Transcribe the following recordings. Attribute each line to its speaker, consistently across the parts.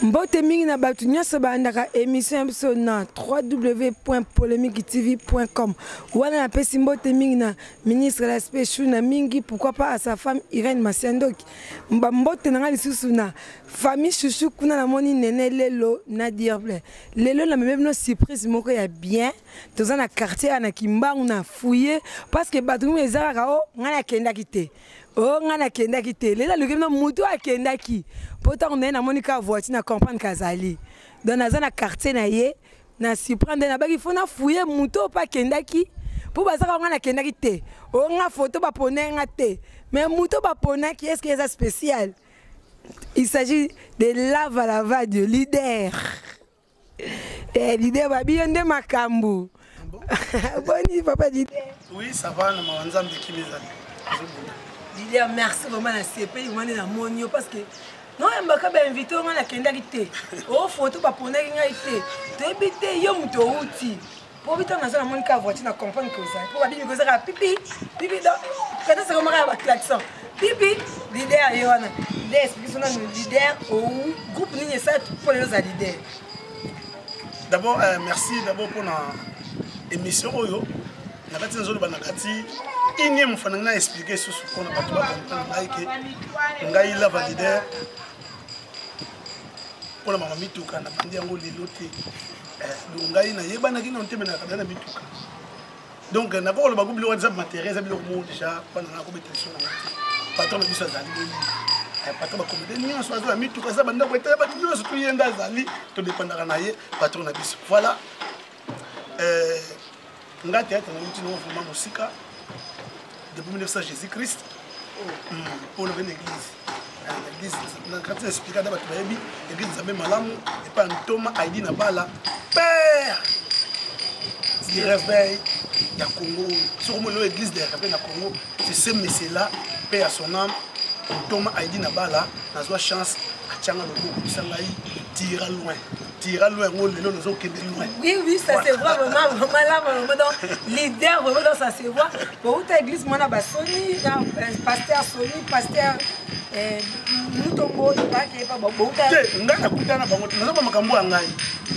Speaker 1: Mbote mingi na bato nyonso balandaka émission ya biso na www.polemiquetv.com. Wana napesi mbote mingi na ministre l'aspect Shuna mingi, pourquoi pas à sa femme Irène Masiandoki. Mbote na nga lisusu na famille Chouchou kuna namoni Nene Lelo na Dirble. Lelo na meme bino surprise moko ya bien. Toza na quartier ya na Kimbangu na fouiller parce que bato mingi eza kaka o nga nakendaki te. O nga nakendaki te. Lelo aluki bino mutu akendaki. Po ntango naye namoni kaka voiture na comprendre kazali. Donc naza na quartier na ye na surprendre nabaki faut na fouiller mutu oyo mpe akendaki mpo bazaka nga nakendaki te o nga photo bapona nga te mais mutu oyo baponaki est ce que eza spécial? Il s'agit de Lava Lava de leader. Eh, leader babi yo nde makambo. Boni papa leader.
Speaker 2: Oui, ça va na mawa Nzambe kimi ezali.
Speaker 1: Leader, merci vraiment na sepeli vraiment nde namoni yo parce que noyambaka bainvité oyo ngai nakendaki te o photo baponaki ngai te toyebi te yo moto outi po bi ntango naza namoni kaka voiture na comprendre ke ozali po babimi kozaka pipi pipi donc peut-être ekomaka ya baclaxon pipi leader ye wana leader explique so nanu leader ou groupe nini esala mpo lelo oza leader.
Speaker 2: D'abord merci d'abord mpona émission oyo na kati nazoloba na kati unième fois na ngai na explique susu mpona bato bacomprendre ngai ke ngai Lava leader mpona mama mituka na bandi yango lelo te. Donc ngai nayebanaki nano te me nakabela na mituka. Donc nakoki koloba ko biloko eza matériel, eza biloko moko déjà mpona ngai kobeta liso na ngai te. Patron na biso azali boni patron bakomede nyonso aza na mituka, aza bandako etala bato nyonso tu ye nde azali, todépendaka na ye patron na biso. Voilà. Ngai théâtre nauti nango vraiment mosika depuis 1900 Jésus-Christ mpo na bene église. Église na kati na expliquer na bato bayebi église Nzambe malamu epai ya Ntoma Aidi na Bala père du réveil ya Congo. Soki omoni église de réveil na Congo, c'est ce monsieur là, paix à son âme, Ntoma Aidi na Bala. Nazwa chance atianga loboko bisa ngai tira loin, tira loin yango lelo nazokende loin.
Speaker 1: Oui, oui, ça se voit vraiment, vraiment là, vraiment, donc, leader, vraiment, donc, ça se voit. Bon, où église, moi, là, Sony, là, pasteur Sony, pasteur Mutombo, il paraît qu'il y a pas bon,
Speaker 2: Te, ngai nakutana bango te, naza ba makambo ya ngai,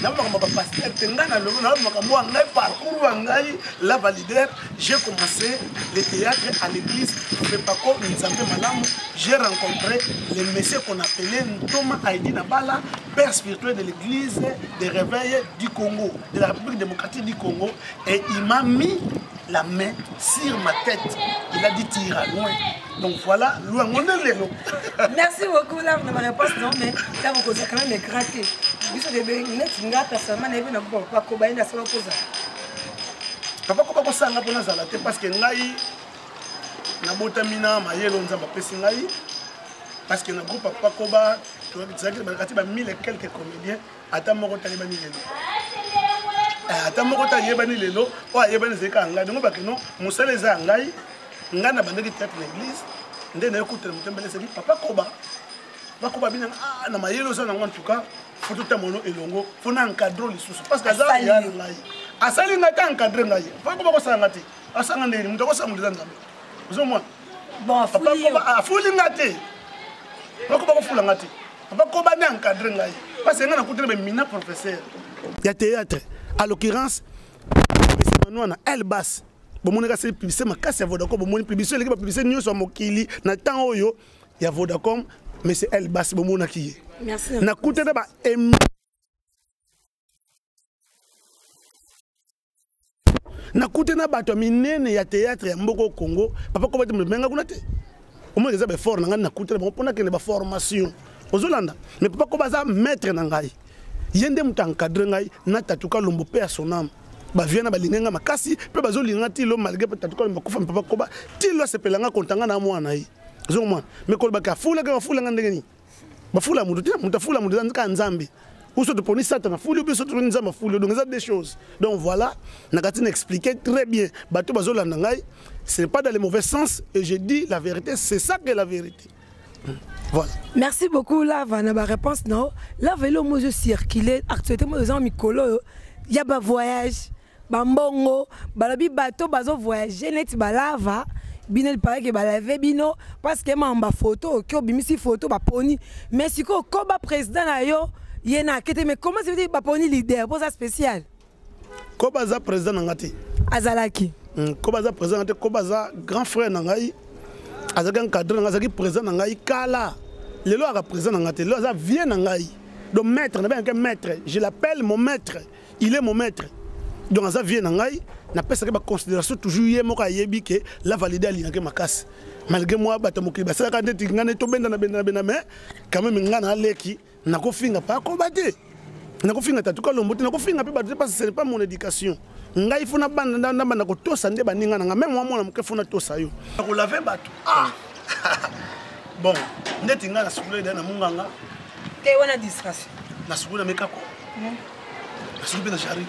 Speaker 2: naza makambo ya bapasteur te. Ngai nalobi naza makambo ya ngai, parcours ya ngai Lava leader. J'ai commencé le théâtre à l'église Fepako Nzambe Malamu. J'ai rencontré le monsieur qu'on appelait Ntoma Aidi Nabala, père spirituel de l'église de réveil du Congo, de la République démocratique du Congo, et il m'a mis la main sur ma tête. Il a dit tira loin. Donc voilà, loin, on est lelo.
Speaker 1: Merci beaucoup là, ma réponse non mais là vous causez quand même gratter. Biso de net nga personnellement na yebi na papa ko ba inda sala koza.
Speaker 2: Papa ko ba ko sanga pona zala te parce que ngai nabotami na mayele Nzambe apesi ngai parce que na groupe papa Koba tozalaki na kati ba 1000 et quelques comédiens, ata moko tayebani lelo. Ata moko tayebani lelo, oyo ayebani ezali kaka ngai. Donc bakeno mosala eza ya ngai, ngai na bandaki théâtre na église nde naye kutana moto mbele ezali papa Koba. Papa Koba bina na mayele oza nango en tout cas faut totambola no elongo, faut na encadre lisusu parce que aza ya ngai. Asali ngai te encadre ngai. Papa Koba kosala ngai te. Asanga ndenge moto akosala moto eza Nzambe. Ozomona?
Speaker 1: Bon,
Speaker 2: Papa
Speaker 1: afuli yo.
Speaker 2: Koba afuli ngai te. Papa Koba kofula ngai te. Papa Koba nde encadre ngai. Parce que ngai nakutana ba mina professeur ya théâtre. À l'occurrence, Monsieur Manouana, El Bass. Bomoni kasi publicité makasi ya Vodacom, bomoni publicité eleki ba publicité nyonso ya mokili na temps oyo ya Vodacom, Monsieur El Bass bomonaki ye.
Speaker 1: Merci.
Speaker 2: Nakutana ba nakutana bato ya minene ya théâtre ya mboka Congo, papa Koba te menga kuna te. Omoni eza ba effort na ngai nakutana bango mpona kende ba formation. Ozolanda? Mais papa Koba aza maître na ngai. Ye nde moto encadre ngai na Tatuka Lombo pe ya son âme. Ba vieux na balinga nga makasi pe bazolinga ti lo malgré pe Tatuka Lombo akufa, mais papa Koba ti lo asepela nga kontanga na mwana ye. Ozomona? Mais kolobaka afulaka, afulanga ndenge nini? Bafula moto te, moto afula moto eza kaka Nzambe. Ou soit toponi Satan afuli, ou bien soit toponi Nzambe afuli. Donc eza deux choses. Donc voilà, nakati na expliquer très bien. Bato bazolanda ngai, ce n'est pas dans le mauvais sens et je dis la vérité, c'est ça que est la vérité. Voilà.
Speaker 1: Merci beaucoup Lava na ba réponse non. Lava elo mozo circuler actualité mozo mikolo ya ba voyage. Bambongo balobi bato bazo voyager neti balava bino, il paraît que balave bino parce que mamba photo oki obimisi photo baponi, mais sikoyo koba président na yo Ye na akete, mais comment ça veut dire baponi leader mpo aza spécial?
Speaker 2: Koba aza président na nga te.
Speaker 1: Azalaki.
Speaker 2: Koba aza président na te. Koba aza grand frère na ngai, azalaki encadré na ngai, azalaki président na ngai kala. Lelo aka président na ngai te, lelo aza vieux na ngai. Donc maître, nabengaki maître, je l'appelle mon maître, il est mon maître. Donc aza vieux na ngai, napesaki baconsidération toujours. Ye moko ayebi ke la valide alingaki makasi, malgré moi bato mokili basalaka ndeti ngai nde tobendana bendana benda, mais quand même ngai naleki. Nakofinga pa akoba te, nakofinga tatuka lombo te, nakofinga mpe bato te, parce que ce n'est pas mon éducation. Ngai fo nabanda, nabanda kotosa nde baninga na ngai. Même mwa mwana moke, fo natosa yo. Nakolave bato. Ah bon, ndeti ngai nasukula eda na munganga.
Speaker 1: Te, wana distraction.
Speaker 2: Nasukula mekako, nasukuli mpe na jari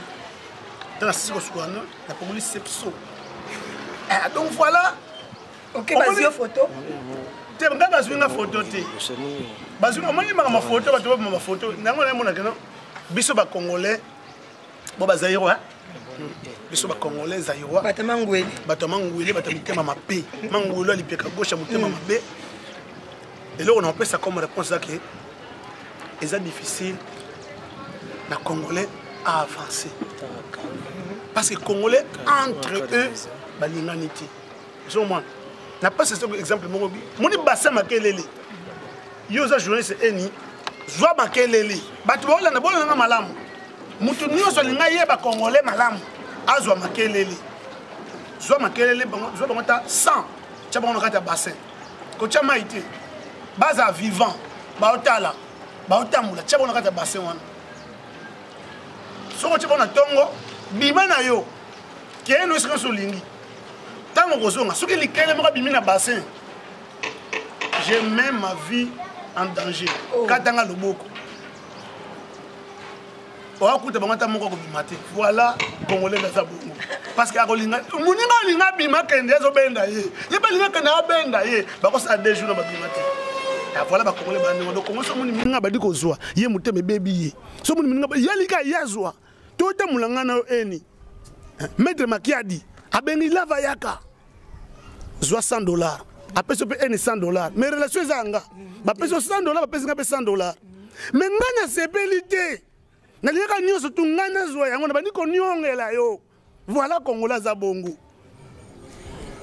Speaker 2: te, nasisi kosukola, napongoli sepso. Donc voilà.
Speaker 1: Ok, bazwi yo photo?
Speaker 2: Te, ngai bazwi nga photo te. Bazwi, omoni makambo photo, bato babima bafoto nango. Nayemonaka no biso bacongolais bo bazaïrois, biso bacongolais zaïrois.
Speaker 1: Bato mangwele.
Speaker 2: Bato ya mangwele, bato ya mitema mabe. Mangwele alipeka gauche ya motema mabe. Eloko na opesa comme réponse eza ke eza difficile na Congolais à avancer, parce que Congolais entre eux balingani te. Ozomona, napesa soki exemple moko bi moni bassin makelele. Yo oza journaliste, eni zwa makelele, bato baolanda, bolandanga malamu. Moto nyonso alinga yeba Congolais malamu, azwa makelele, zwa makelele, zwa bango ta 100, tia bango na kati ya bassin, kotia mai te, baza vivant, baotala, baotambola. Tia bango na kati ya bassin wana. Soki otia bango na ntongo, bima na yo, keye no esika nyonso olingi. Ntango kozonga, soki likele moko abimi na bassin, je mets ma vie en danger. Oh. Katanga loboko, oakuta bango ata moko akobima te. Voilà, Congolais aza bongo, parce que akolinga moninga, alinga abima, akende, azobenda ye, ye mpe alinga akende, abenda ye, bakosala 2 jours na babima te. Voilà, bacongolais bandeko. Donc Congo, so omoni moninga badi kozwa ye, motema ebebi ye. So omoni moninga ye alika, ye azwa totambola. Ngai na yo eni, maître Makiadi abengi Lava, yaka zwa 100 $. Apesi yo mpe eni 100 $, mais relation eza yanga. Bapesi yo 100 $, bapesi nga mpe 100 $, mais ngai nasepeli te, nalingaka nyonso tu ngai nazwa yango, na bandi koniongela yo. Voilà, Congolais aza bongo.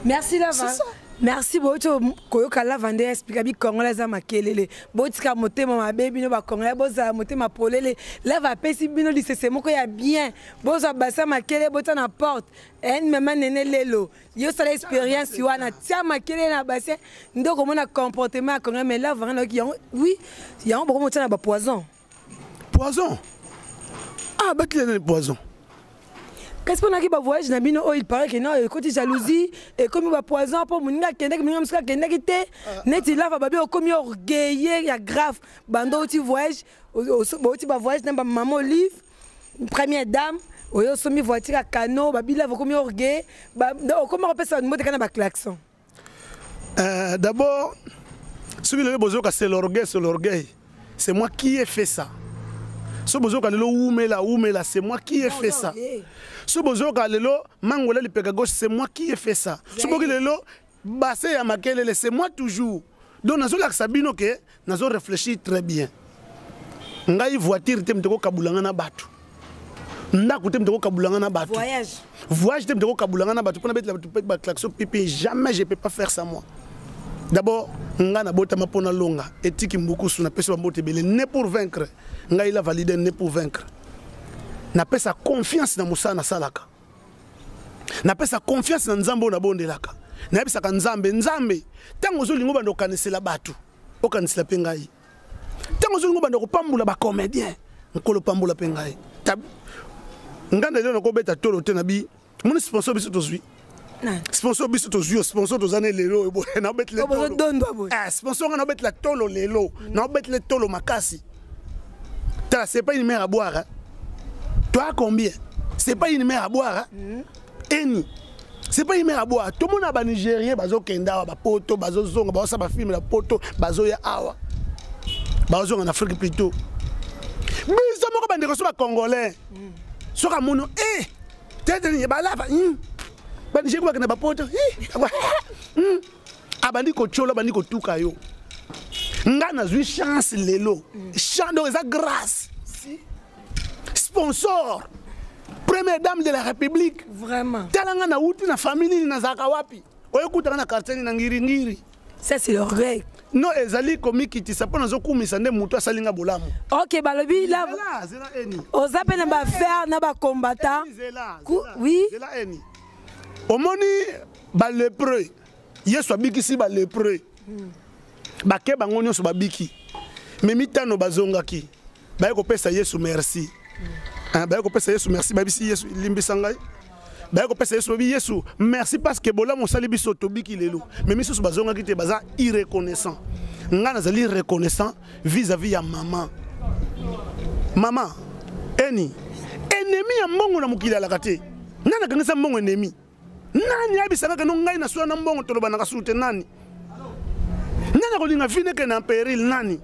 Speaker 1: Merci Lava, merci. Bouti koyoka Lava nde explika bi Congolais aza makelele. Botika motema mabe, bino bacongolais, bozala motema polele. Lava apesi bino lisese moko ya bien. Bozwa basa makelele, botia na porte en mama nene. Lelo yo osala expérience wana, tia makelele na bassin nde okomona comportement ya Congolais. Mais Lava, nga nayoki yango, oui, yango bokomotia na bapoison.
Speaker 2: Poison? Ah, batila nani poison?
Speaker 1: Kasi mpo naki bavoyage na bino oyo, il paraît que non, ekoti jalousie, ekomi bapoison, mpo moninga akendaki, moninga mosusu akendaki te. Neti Lava, babi okomi orgueilleux ya grave. Bando outi voyage, bouti bavoyage na bamama Olive, première dame, oyo osombi voiture ya cano, babi Lava okomi orgueilleux, okomi kopesa bato mbote na baclaxon.
Speaker 2: D'abord, soki lelo bozoyoka c'est l'orgueil, c'est l'orgueil, c'est moi qui ai fait ça. So bozoyoka lelo wumela wumela, c'est moi qui ai fait ça. So bozoyoka lelo mangola lipeka gauche, c'est moi qui ai fait ça. So boki lelo bassin ya makelele, c'est moi toujours. Donc nazolakisa bino ke nazo réfléchir très bien. Ngai voiture te moto ekokabulanga na bato, ndako te moto ekokabulanga na bato,
Speaker 1: voyage.
Speaker 2: Voyage te moto ekokabulanga na bato mpona betela bato baclaxon pipi. Jamais, je peux pas faire ça, moi. D'abord ngai nabotama mpo nalonga. Etiki mbukusu, napesi bambote ebele. Né pour vaincre, ngai la valide, né pour vaincre. Napesa confiance na mosala nasalaka, napesa confiance na Nzambe oyo nabondelaka. Nayebisaka Nzambe: Nzambe, ntango ozolinga obanda okanisela bato, okanisela mpe ngai. Ntango ozolinga obanda kopambola bacomédien, Nkolo, pambola mpe ngai. Nganda lelo nakobeta tolo te. Na bi moni sponsor biso tozwi, sponsor biso tozwi yo, sponsor toza ne lelo oyo boye, naobetele tolo. Sponsor nga naobetela tolo lelo, naobetele tolo makasi. Tala, c'est pas une mer à boire, hein. Toi combien? C'est pas une mer à boire, hein? Eni, c'est pas une mer à boire. Tomona banigérien bazokende awa, bapoto bazozonga, bazosala bafilme na poto, bazoya awa, bazozonga na Afrique plutôt. Biso moko bandeko so bacongolais, soki amoni e tete balava banigérien bakende bapoto, abandi kotiola, abandi kotuka yo. Nga nazwi chance lelo, chance, donc eza grâce. Merci. Sponsor. Première dame de la République.
Speaker 1: Vraiment.
Speaker 2: Tala nga na wuti na famille nini nazalaka wapi? Oyekutaka na quartier nini na ngiringiri.
Speaker 1: Ça c'est l'orgueil.
Speaker 2: Non, ezali komikitisa mpo nazokumisa nde moto asali nga bolamu.
Speaker 1: Ok, balobi la.
Speaker 2: Zela eni.
Speaker 1: Oza pe na ba faire na ba combattant.
Speaker 2: Zela.
Speaker 1: Oui.
Speaker 2: Zela eni. Omoni ba lépreux. Yesu abikisi ba lépreux. Bake bango nyonso babiki. Mais mitano bazongaki. Baye kopesa Yesu merci. Baye kopesa Yesu merci, babisi Yesu limbisa ngai. Baye kopesa Yesu babi Yesu merci parce que bolamu osali biso tobiki lelo. Mais misusu bazongaki te baza irreconnaissant. Nga nazali reconnaissant vis-à-vis ya maman. Maman, eni ennemi ya mbongo na mokili alaka te. Nani akangisa mbongo ennemi? Nani ayebisaka keno ngai nasula na mbongo tolobanaka susu te nani? Nani akolinga vie neke na péril nani?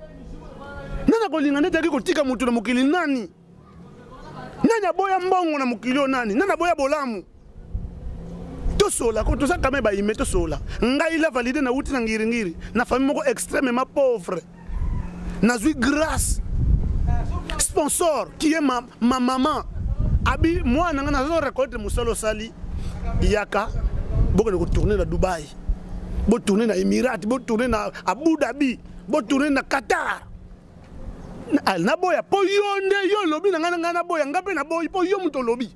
Speaker 2: Nani akolinga neti ayaki kotika motu na mokili nani? Nani aboya mbongo na mokili oyo nani? Nani aboya bolamu? Tosola ko toza quand même baime tosola. Ngai la valide na wuti na ngiringiri na famille moko extrêmement pauvre. Nazwi grâce sponsor qui est ma maman abi mwana nga nazo récolter mosala osali yaka bokende kotourner na Dubaï, botourner na Émirats, botourner na Abu Dhabi, botourner na Qatar. Naboya po yo nde yo olobi na ngai, ngai naboya, ngai mpe naboyi po yo moto olobi.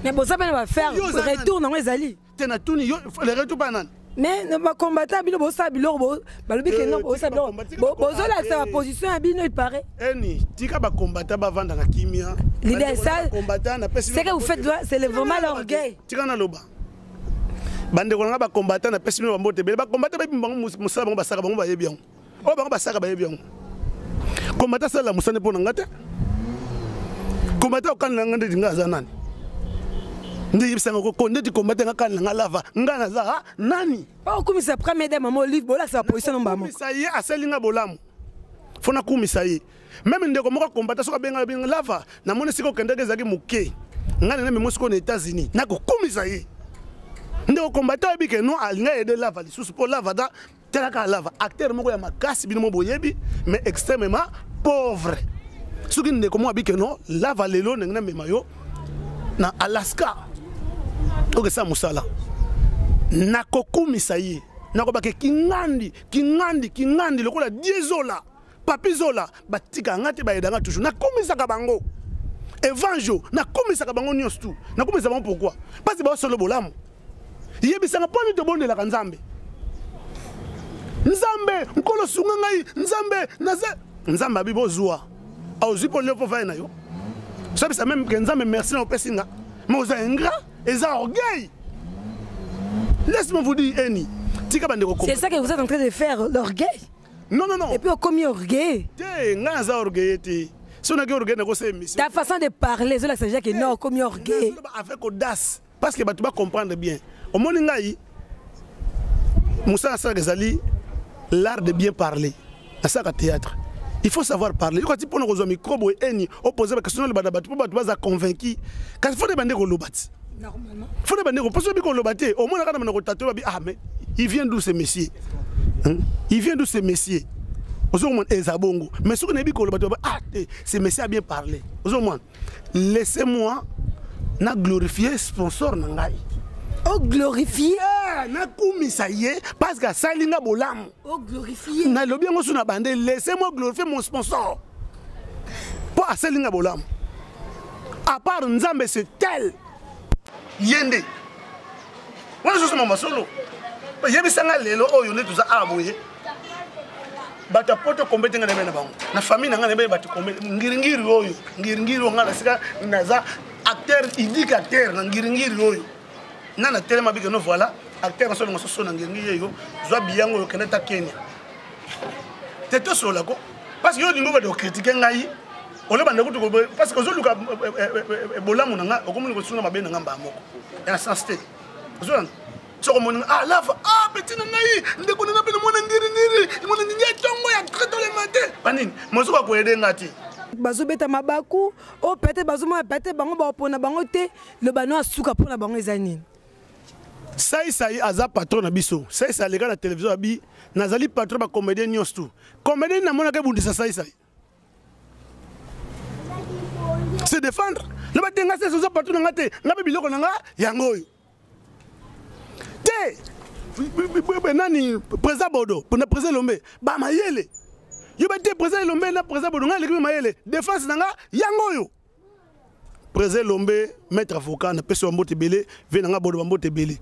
Speaker 1: Mais boza mpe na bafaire retour nango ezali
Speaker 2: te na tuni yo le retour pa nani?
Speaker 1: Mais na bacombattant bino bosala biloko balobi ke non bosala biloko bozolakisa baposition ya bino il paraît.
Speaker 2: Eni tika bacombattant bavanda na kimia.
Speaker 1: L'idée ça c'est que vous faites c'est vraiment l'orgueil.
Speaker 2: Tika naloba bandeko na nga bacombattant napesi bino bambote ebele. Bacombattant bayebi bango mosala bango basaka bango bayebi yango. Oyo bango basaka bayebi yango. Combattant asala mosala mpo na nga te. Combattant okani na nga ndeti nga aza nani? Nde yebisanga ko ndeti combattant nga kani na nga lava nga naza nani?
Speaker 1: Pa okumisa première dame mama Olive bolakisa position no mbamo.
Speaker 2: Kumisa ye asali nga bolamu. Fo na kumisa ye. Même ndeko moko combattant soka benga benga lava na moni siko kendeke ezaki moke. Nga na memo siko na États-Unis. Na kokumisa ye. Ndeko combattant yebi ke non alinga aider lava lisusu po lava da telaka lava acteur moko ya makasi bino mo boyebi mais extrêmement pauvre. Soki ndeko moko abike non lava lelo ndenge na mema yo na Alaska okesa mosala nakokumisa ye nakobake kingandi kingandi kingandi lokola Diezola Papi Zola batika nga te bayedanga toujours nakumisaka bango Evanjo nakumisaka bango nyonso tu nakumisa bango pourquoi parce que basolo bolamu yebisanga mpo nini tobondelaka Nzambe Nzambe nkolo sunga ngai Nzambe naza Nzambe abi bozwa ozwi mpo leo mpo vai na yo sobisa même que Nzambe merci na opesi nga mais oza ingrat eza orgueil. Laisse-moi vous dire Eni tika bandeko.
Speaker 1: C'est ça que vous êtes en train de faire, l'orgueil.
Speaker 2: Non, non, non.
Speaker 1: Et puis, okomi orgueil.
Speaker 2: Te, nga naza orgueil te. Si on a orgueil, nako se émission.
Speaker 1: Ta façon de parler, c'est là que ça veut dire que non, okomi orgueil.
Speaker 2: Avec audace, parce que tu vas comprendre bien. Omoni ngai, Moussa Assar ezali l'art de bien parler. Asaka théâtre. Il faut savoir parler. Quand tu prends un micro boy eni opposer ba question le bada batu batu baza convaincu. Quand il faut demander ko lobati.
Speaker 1: Normalement.
Speaker 2: Faut demander ko parce que ko lobate, au moins kana ko tato ba ah mais il vient d'où ce monsieur? Hein? Il vient d'où ce monsieur? Ozomona eza bongo. Mais soki nayebi koloba te, ah ce monsieur a bien parlé. Ozomona laissez-moi na glorifier sponsor na ngai.
Speaker 1: Oh glorifier?
Speaker 2: Eh, na kumisa ye parce que asali nga bolamu.
Speaker 1: Oh glorifier?
Speaker 2: Na lobi yango suna bande, laissez-moi glorifier mon sponsor. Po asali nga bolamu. À part Nzambe c'est tel. Yende. Wana soso mama solo. Yebisa nga lelo oyo nde toza awa boye. Bato ya poto kombe te nga na bango. Na famille na nga na bato kombe ngiringiri oyo, ngiringiri oyo nga na sika naza acteur unique acteur na ngiringiri oyo. Na na telema bike no voilà acteur solo ngo soso na ngiringiri oyo zwa biyango oyo kende ta Kenya. Te to sola ko parce que yo lingo ba do critiquer ngai. Ole banda kutu ko parce que ozoluka bolamu na nga okomoni ko suna mabe na nga mba moko. Ya sens te. Ozolanda soko moni ah lava ah petit na ngai ndeko na pe mona ngiri ngiri mona ngiri tongo ya très tôt le matin banini mosuka ko aider ngati
Speaker 1: bazobeta mabaku o peut-être bazomona peut-être bango baopona bango te loba no asuka mpona bango eza nini.
Speaker 2: Sai sai aza patron na biso. Sai sai aleka na télévision abi nazali patron ba comédien nyonso tu. Comédien na mona ke bundisa sai sai. défendre. Loba te, nga sese oza patron na nga te, nga mpe biloko na nga yango oyo te. Nani président Bodo na président Elombe bamayele? Yo ba te, président Elombe na président Bodo, nga eleki mayele, défense na nga yango oyo. Président Elombe, maître avocat, napesi wa mbote ebele. Ve na nga Bodo, bambote ebele.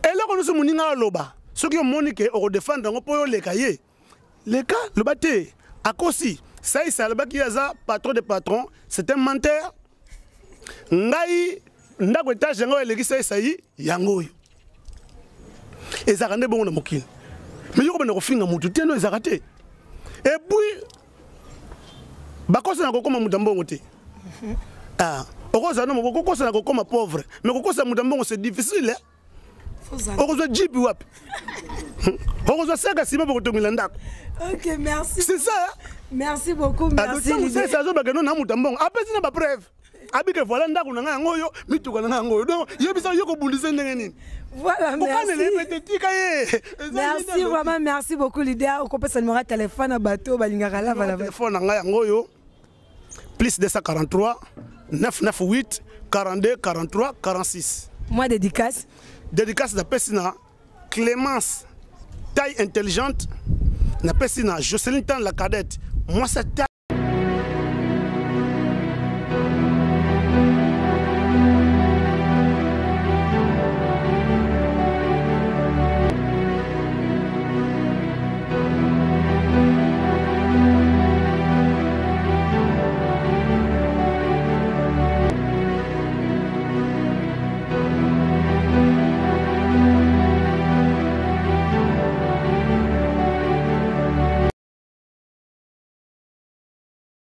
Speaker 2: Eloko nyonso moninga aloba, soki omoni ke okodefendre yango mpo oyo oleka ye, leka, loba te akosi. Saisa alobaki ye aza patron de patron, c'est un menteur. Ngai ndako étage yango eleki Saisai, yango oyo ezalaka nde bongo na mokili. Mais yo kobanda kofinga motu te, no, ezalaka te. Et puis bakosana kokóma moto ya mbongo te. Ah, okozala no, okokosana kokóma pauvre, mais kokosa moto ya mbongo, c'est difficile, eh? Okozwa jeep wapi? Okozwa saka nsima bokotongela ndako.
Speaker 1: Ok, merci.
Speaker 2: C'est ça.
Speaker 1: Merci beaucoup, merci.
Speaker 2: Ntango sesa azobaka no na moto ya mbongo, apesi na bapreuve, abike voilà, ndako na ngai yango oyo, mituka na ngai yango oyo. Donc yebisa yo, kobundisa ndenge nini?
Speaker 1: Voilà, merci.
Speaker 2: Ete tika ye.
Speaker 1: Merci vraiment, merci beaucoup, leader. Okopesa numéro ya téléphone na bato balingaka Lava Lava.
Speaker 2: Telefone na ngai yango oyo: plus 243 998 42 43 46.
Speaker 1: Moi, dédicace.
Speaker 2: Dédicace napesi na Clémence, taille intelligente. Napesi na Jocelyne Tan, la cadette, mwasi taille.